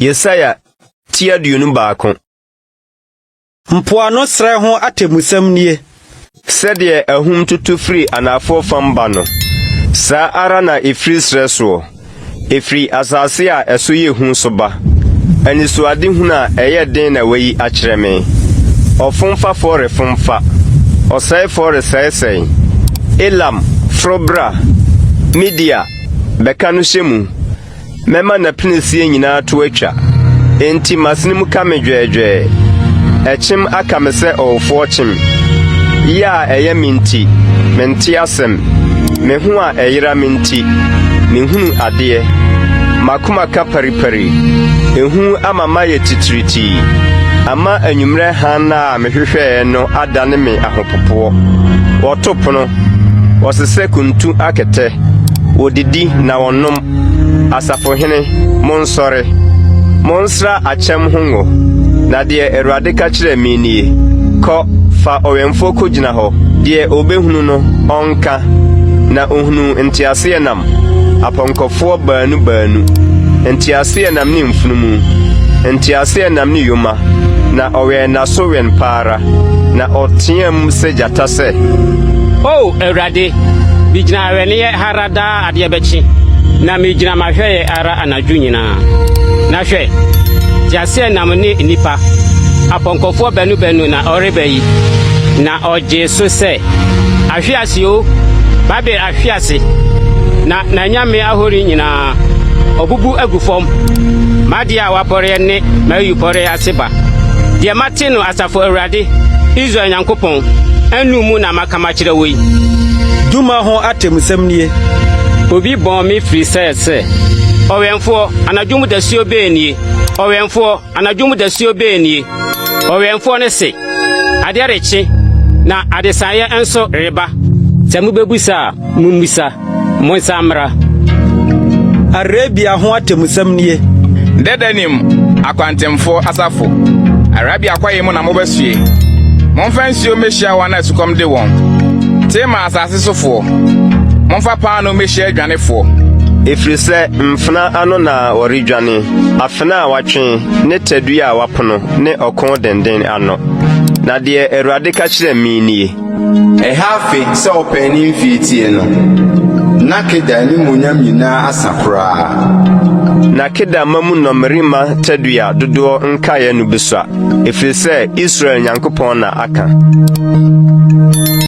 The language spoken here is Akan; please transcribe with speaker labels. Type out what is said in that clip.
Speaker 1: Yesaia ti 21.
Speaker 2: Mpoano serɛ ho atemmusɛm nie.
Speaker 1: Sɛdeɛ ahum tutu firi anafoɔ fam ba no, saa ara na ɛfiri serɛ soɔ, ɛfiri asase a ɛso yɛ hu so ba. Anisoadehunu a ɛyɛ den na wayi akyerɛ me. Ɔfomfafoɔ refomfa, ɔsɛefoɔ resɛesɛe. Elam, foro bra! Media, bɛka no hyɛ mu! Mɛma n'apinisie nyinaa to atwa. Enti m'asene mu ka me dwɛɛdwɛɛ. Ɛkyem aka me sɛ ɔwofoɔ kyem. Yea a ɛyɛ me nti, mente asɛm. Me ho a ɛyera me nti, menhunu adeɛ. M'akoma ka paripari. Ehu ama mayɛ titiritii. Ama anwummerɛ hann a mehwehwɛeɛ no adane me ahopopoɔ. Wɔto pono, wɔsesɛ kuntu akɛtɛ, wɔdidi na wɔnom. Asafohene, monsɔre! Monsra akyɛm ho ngo. Na deɛ Awurade ka kyerɛɛ me nie, Kɔ, fa ɔwɛmfoɔ kɔgyina hɔ, deɛ ɔbɛhunu no, ɔnka. Na ɔhunuu nteaseɛnam, apɔnkɔfoɔ baanu baanu, nteaseɛnam ne mfunumu, nteaseɛnam ne yoma, na ɔwɛn n'aso wɛn pa ara, na ɔteaam sɛ gyata sɛ.
Speaker 3: O Awurade, megyina awɛneɛ ha ara daa adeɛ bɛkye, na megyina m'ahwɛeɛ ara anadwo nyinaa. Na hwɛ, teaseɛnam ne nnipa, apɔnkɔfoɔ baanu baanu na ɔreba yi. Na ɔgyee so sɛ, Ahwe ase o, Babel ahwe ase, na n'anyame ahoni nyinaa, ɔbubu agu fam. M'adeɛ a wɔapɔreɛ ne m'ayupɔreɛ ase ba. Deɛ mate no Asafo Awurade, Israel Nyankopɔn, anom mu na maka makyerɛ wo yi.
Speaker 2: Duma ho atemmusɛm nie.
Speaker 3: Obi bɔn me firi sɛ sɛ, Ɔwɛmfoɔ, anadwo mu dasuo bɛn nie? Ɔwɛmfoɔ, anadwo mu dasuo bɛn nie? Ɔwɛmfoɔ no se, Adeɛ rekye, na adesaeɛ nso reba. Sɛ mobɛbisa a, mommisa. Monsan mmra.
Speaker 2: Arabia ho atemmusɛm nie.
Speaker 4: Dedanim akwantemfoɔ asafo, Arabia kwaeɛ mu na mobɛsoɛ. Momfa nsuo mmɛhyia wɔn a sukɔm de wɔn. Tema asase sofoɔ, momfa paanoo mmɛhyia adwanefoɔ.
Speaker 1: Ɛfiri sɛ mfena ano na wɔredwane, afena a wɔatwe ne tadua a wɔapono ne ɔko denden ano. Na deɛ Awurade ka kyerɛɛ me nie.
Speaker 5: Ɛha afe sɛ ɔpɛɛ ne mfie tie no, na Kedar animuonyam nyinaa asa koraa.
Speaker 1: Na Kedar mma mu nnɔmmarima tadua dodoɔ nkaeɛ no bɛsua, ɛfiri sɛ Israel Nyankopɔn na aka.